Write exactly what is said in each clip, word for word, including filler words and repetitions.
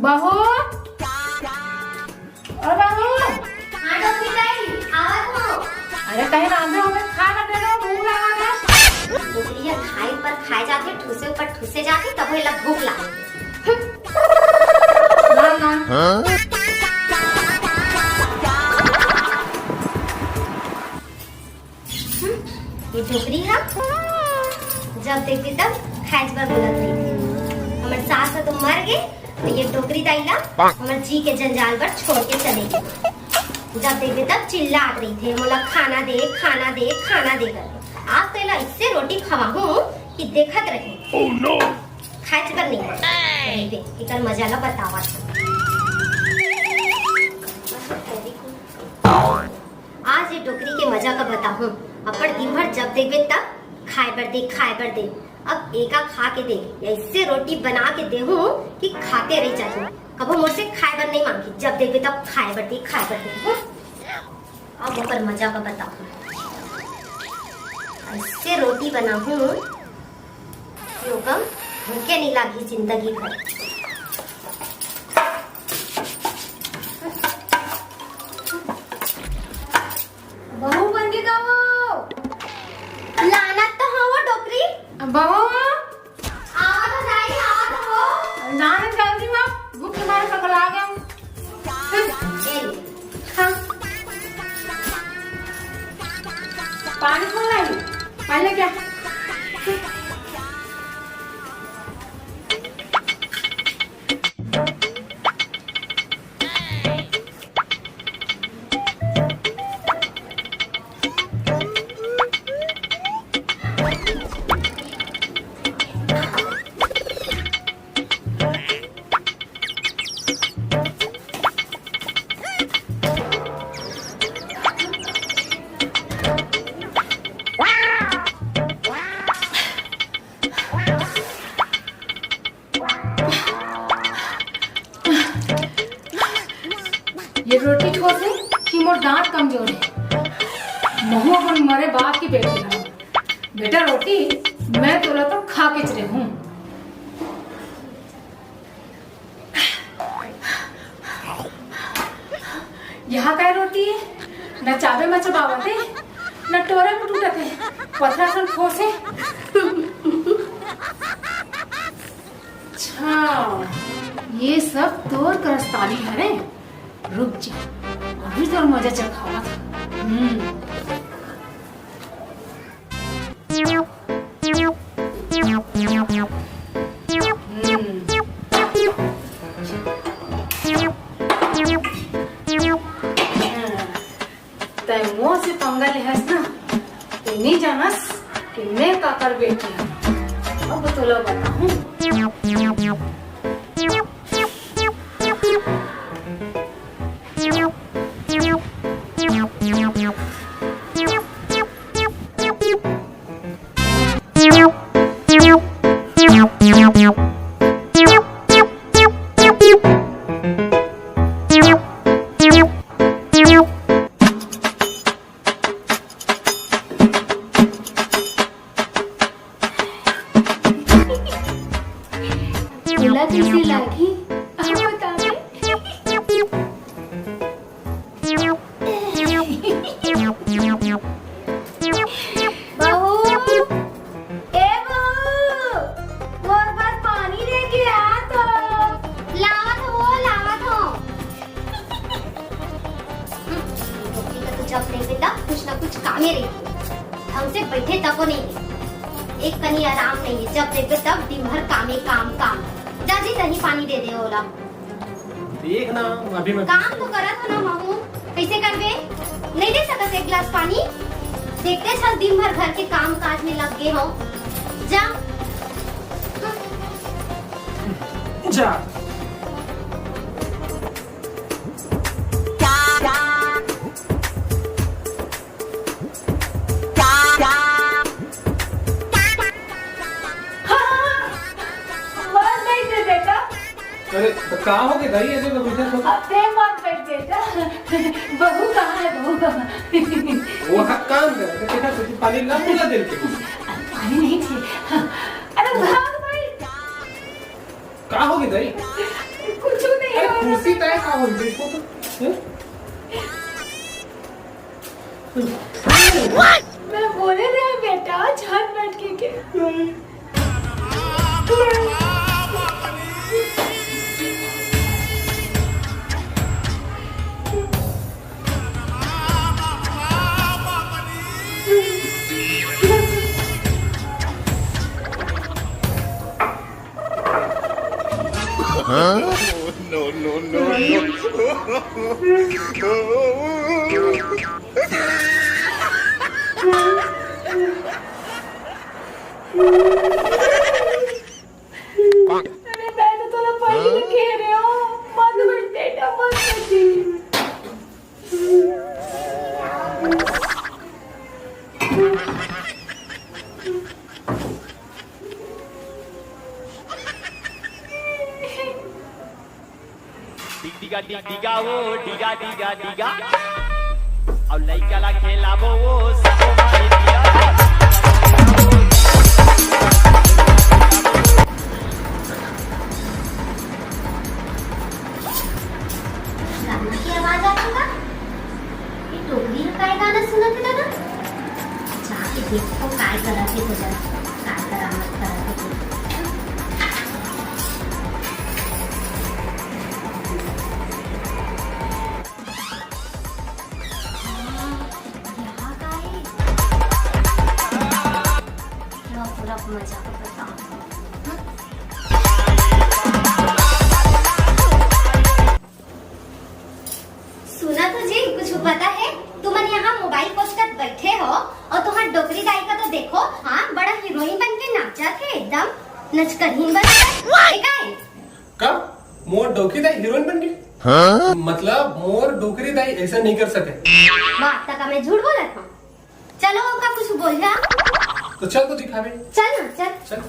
बहू, ओ बहू। हाँ डोकरी दाई, आवत हो। अरे कहीं रांधे होगे, खा ना दे दो, भूख लगा है। डोकरी ह खाए ऊपर खाए जाथे, ठूसे ऊपर ठूसे जाथे, तब एला भूख लागे। ना, ना। ये डोकरी ह जब देखबे तब खाए बर बोलत रहिथे। हमर सास ह तो मर गे, तो ये डोकरी दाई ला हमर जी के जंजाल बर छोड़ के चले गे। जब देखबे तब चिल्लात रहिथे, "मोला खाना दे, खाना दे, खाना दे," करके। आज तो एला ऐसे रोटी खवाहूं कि देखत रही। खाए बर नहीं मांगे। एकर मजा ला बतावत हूं। आज ये डोकरी के मजा का बताहूं। अपन दिन भर जब देखबे तब खाए बर दे, खाए बर दे। अब एका खा के दे, ऐसे रोटी बना के देहूं कि खाते रह जाही। कभू मोर से खाए बर नहीं मांगी, जब देखबे तब खाए बर दे, खाए बर दे। हूं? अब ओकर मजा का बताहूं। ऐसे रोटी बनाहूं कि ओकर भूखे नहीं लागी जिंदगी भर। बहू बन के का वो? लानत तो हाँ वो डोकरी। बहू। आवत हो दाई, आवत हो। लानत जल्दी मा, भूख के मारे पगला गया। ए ले। हाँ। पानी कौन लाई? पानी लेके आ। ये रोटी ठोस हे कि मोर दांत कमजोर हे? महूं अपन मरे बाप की बेटी हूं। बेटा रोटी मैं तोला तो खा के च रहूं। यहाँ का रोटी हे, न चाबे म चबावत हे, न टोरे म टूटत हे, पथरा सन ठोस हे। अच्छा, ये सब तोर करस्तानी हरे। रुक जा, अभी तोर मजा चखावत हूँ। हम्म। हम्म। तैं मोर से पंगा लेहस ना, तैं नइ जानस कि मैं काकर बेटी हूँ। अब तोला बताहूँ। तोला कइसे लागही? अब बता दे। बहू, ए बहू, मोर बर पानी लेके आ तो। लावत हो, लावत हो। हम्म, ये डोकरी का तो जब देखबे तब कुछ ना कुछ कामे रही। ढंग से बैठे तको नहीं। एक कनी आराम नहीं है, जब देखबे तब दिन भर कामे काम, काम। जा जी, तहीं पानी दे दे ओला। देख ना, अभी मैं काम तो करत हो ना महू, कइसे करबे? नहीं दे सकत एक गिलास पानी? देखते छल दिन भर घर के काम काज में लग गए हो। जा। जा। हाँ, हाँ, हाँ। मत बैठ रे बेटा। अरे, तो का हो गया दाई, ऐसे तो बैठा सब? अब ते मत बैठ बेटा। बहू कहाँ है, बहू कहाँ? वो हक काम कर, तो बेटा, तुझे पानी ला, मुला दिल के। अरे, पानी नहीं चाहिए। अरे, भाग भाई। का हो गया दाई? कुछ भी इसी तरह का हो, देखो तो। हैं? मैं बोले रहे बेटा, झट बैठ के के। No, no, no, no। अरे, मैं तो थोड़ा पढ़ी लिखी रहे हो, मत बैठ बेटा, मत बैठी। डिगा डिगा डिगा, वो डिगा डिगा डिगा। अब लइका ला खेलाबो, वो सबो मारे पिया। गाना की आवाज आथे का? ये डोकरी ह काय गाना सुनत हे दादा? जाके देखो काय करत हे भजन, काय करामत करत हे। हाँ, यहाँ का है। रख, रख, मजा को बताओ। सुना तो जी, कुछ पता है? तुमन यहाँ मोबाइल पोस्टत बैठे हो और तुम्हार डोकरी दाई का तो देखो, हाँ, बड़ा हीरोइन बन के नाचत है, एकदम नचकरहीन बन के। ए, काय? का? मोर डोकरी दाई हीरोइन बन गई? हाँ? मतलब, मोर डोकरी दाई ऐसा नहीं कर सके। वाह, तका मैं झूठ बोलत हूँ। चलो, ओका कुछ बोल जा। तो चल तो दिखावे। चल ना, चल। चल।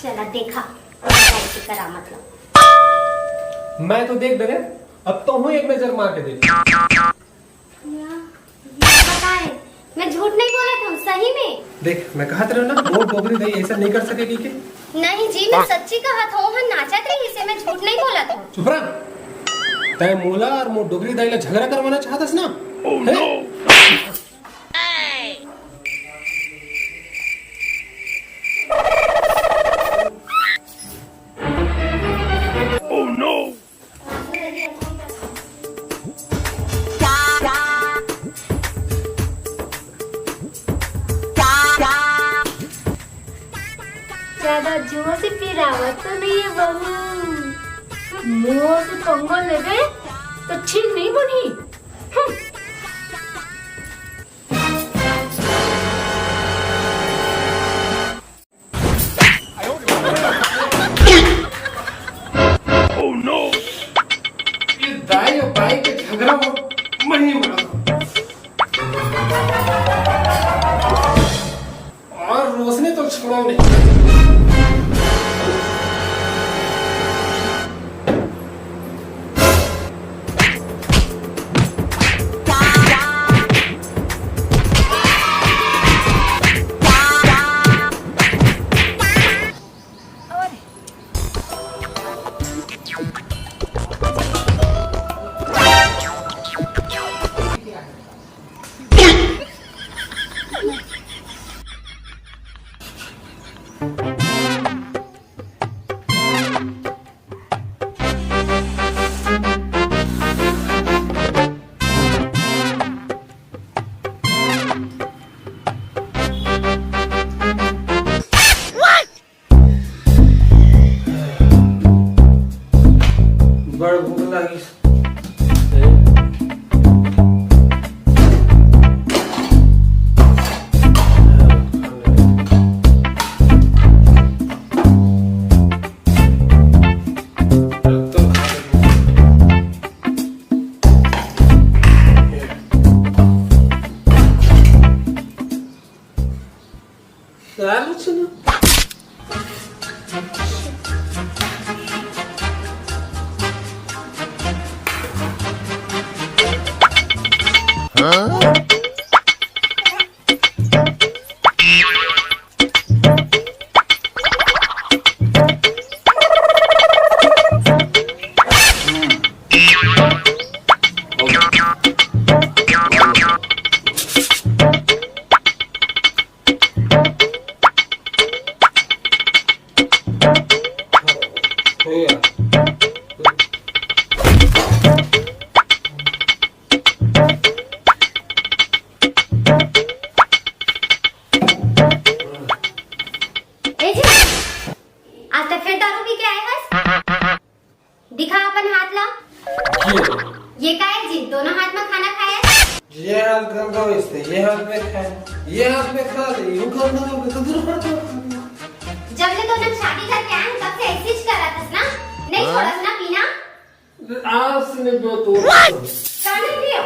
चला देखा, कैसे करामत ला। मैं तो देख डरे, अब तो हूँ एक नजर मार के देख। या, ये बताए, मैं झूठ नहीं बोलत हूँ, सही में। देख, मैं कहत रहे ना, मोर डोकरी दाई ऐसा नहीं कर सकेगी के? नहीं जी, मैं सच्ची कहत हूँ, हम नाचत रही से, मैं झूठ नहीं बोलत हूँ। चुप रह। तै मोला और मोर डोकरी दाई ला झगड़ा करवाना चाहत हस ना? Oh, हैं? No! Oh, no! ज्यादा जोर से पिरावत तो नहीं है बहू। मोर से पंगो लेबे तो ठीक नहीं बनी। हम्म। Oh no! ये दाई और बाई के झगड़ा हो, मैं नहीं मानता। और रोशनी तो छोड़ो नहीं। बड़ भूख लागिस। गंगा वैसे ये हाथ में खाए, ये हाथ में खा ले, यूं करना होगा तो दूर पड़ जाओ। जब ले तो जब शादी करके आए हैं, तब से ऐसी च करत हस ना, नहीं छोड़स ना पीना। आज से नहीं पियो तो। का नहीं पियो?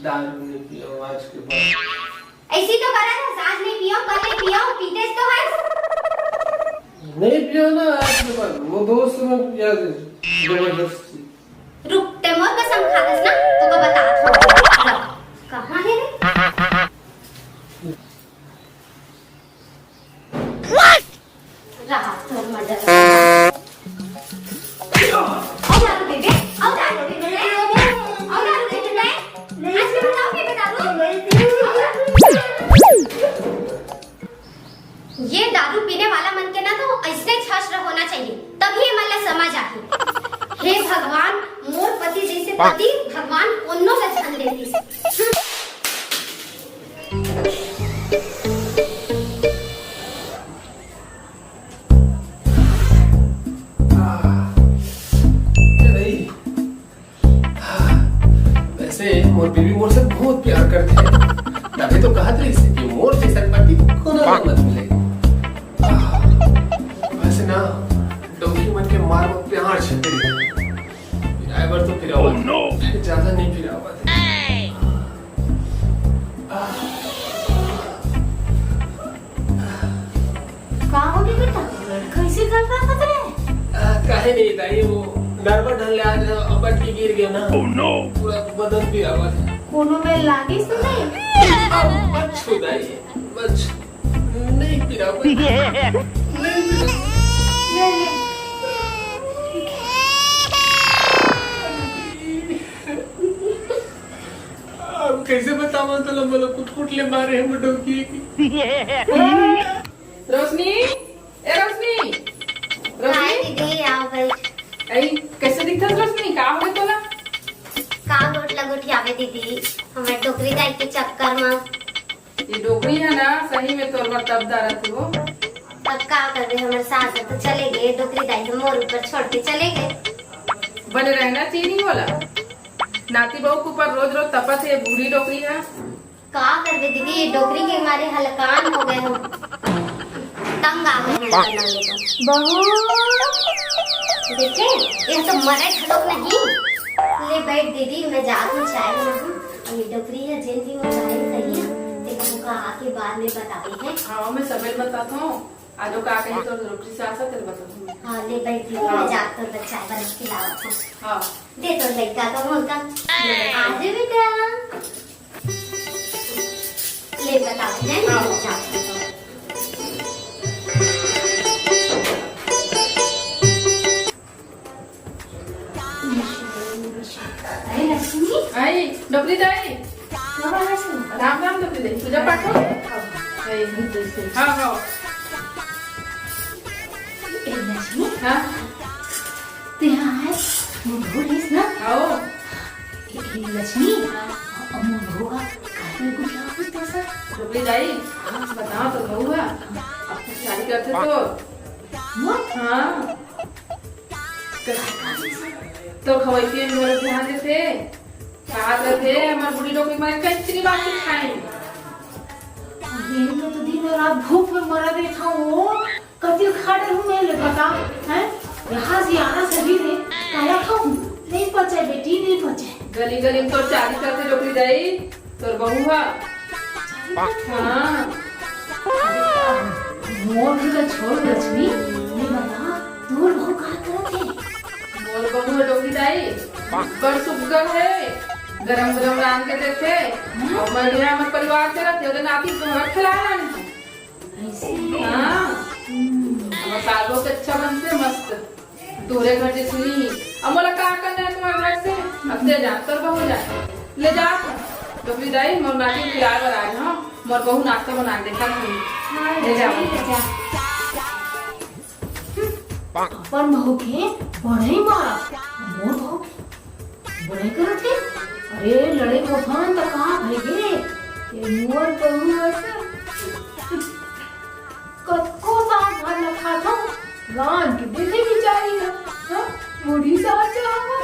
दारू नहीं पियो आज के बाद। ऐसी तो करत हस, आज नहीं पियो, कल नहीं पियो, पीते तो है। नहीं पियो ना आज के बाद, वो दोस्त ने पिया दे जबरदस्ती। रुक, ते मोर कसम खाथस ना, तो का बता। कहाँ है रे? रहा, तोर मर्डर। आओ दारू दे दे, आओ दारू दे दे, आओ दारू दे दे। आज मैं बताऊं, मैं बताऊं। ये दारू पीने वाला मन के ना तो ऐसने छात्र होना चाहिए, तभी ये मन ला समझ आही। हे भगवान, मोर पति जैसे पति भगवान कोनो ला झन देतिस। वैसे मोर बीबी मोर से बहुत प्यार करथे, तभी तो कहत रहिस कि मोर जैसन पति कोनो ला मत मिले। वैसे ना, डौकी मन के मार में प्यार छपे रहिथे। पिराए बर तो पिरावत, ज्यादा नहीं पिरावत। का हो गे बेटा? कइसे कर रहा था रे? आ, काहे नहीं दाई, वो नरवा ढल ले आज अबट के गिर गया ना। पूरा बदन पिरावत है। कोनो में लागिस तो नहीं? अब मत छू दाई, मत छू। नहीं पिरावत। नहीं पिरावत। ले, ले। अब कैसे बतावा तोला, मोला कुट कुट ले मारे हे डौकी के। रोशनी, ए रोशनी, हाय रोशनी। दीदी, आओ बैठ। ऐ, कैसे दिखत रोशनी? का होगे तोला? का गोठ लगोठियावे दीदी, हमर डोकरी दाई के चक्कर म। ये डोकरी है ना, सही में तोर बर तब दारत हो। अब का करबे, हमर सास तो चले गए, डोकरी दाई ह मोर ऊपर छोड़ के चले गए। बने रहना चाहिए नहीं बोला, नाती बहू के ऊपर रोज रोज तपत है बूढ़ी डोकरी है। का करबे दीदी, ये डोकरी के मारे हलकान हो गए हम, तंग आ गए हम तो। बहू। देखे, ये तो मरे घलोक नहीं। ले बैठ दीदी, मैं जात हूँ चाय बनाऊँ। ये डोकरी है, जेन भी वो चाय कही है, देखो का आके बाद में बताते हैं। हाँ, मैं सबेरे बताता हूँ। आज वो का कही तो डोकरी सास है, तेरे बताता हूँ। हाँ, ले बैठ दीदी, हाँ। मैं जात हूँ, चाय बना के लावत हूँ। हाँ। दे तो लड़का का मौका। ले। आ जा बेटा। ले बताओ, है ना? हाँ। अरे लक्ष्मी। आई, डोकरी दाई। हाँ, हाँ, लक्ष्मी। राम राम डोकरी दाई, पूजा पाठ हो? हाँ, हाँ। ए लक्ष्मी। हाँ। ते हाँ है, वो भूल ना? आओ। ए, ए, लक्ष्मी, हाँ। अब मोर बहू हा काहे में कुछ ना कुछ तो सर। डोकरी दाई, हाँ। बताओ तो बहू हा, अब कुछ शादी करथे तो। वो? हाँ। तो खवाई पिए में मोर ध्यान देथे। कहा तो थे, हमार बूढ़ी डोकरी मारे कहीं इतनी बात नहीं खाए। अरे, इनके तो दिन और रात भूख में मरा देखा हूँ। कति खा डरहूं मैं, ले बता, हैं? यहाँ से आना सही रे, काला खाऊं? नहीं पचे बेटी, नहीं पचे। गली गली में तोर चारी करथे डोकरी दाई, तोर बहू हा। चारी करथे? हाँ। मोर के तो छोड़ लक्ष्मी, ये बता, तोर बहू का करत हे? मोर बहू हा डोकरी दाई, बड़ सुग्घर हे, गरम गरम रांध के देथे, हाँ? और बढ़िया हमर परिवार चलत हे, ओदे नाती के घर खिलाए लाने। ऐसे? हाँ। हम्म। हमर सास बहू के अच्छा बनथे, मस्त। तोरे घर जैसे नहीं। अब मोला का करना है तुम्हारे घर से? अब दे जा, तोर बहू जा। ले जा। डोकरी दाई, मोर नाती खिलाए बर आए हो। मोर बहू नाश्ता बना के देखा नहीं। हाँ, ले जा। ले जा। अपन बहू के बड़े मारा, मोर बहू के बड़े करत हे। अरे लड़े मोथन त का भई गे? ये मोर बहू असन कतको साग भात ल खाथो, रांध के देथे बिचारी ह। हाँ? बूढ़ी साग चाहवा।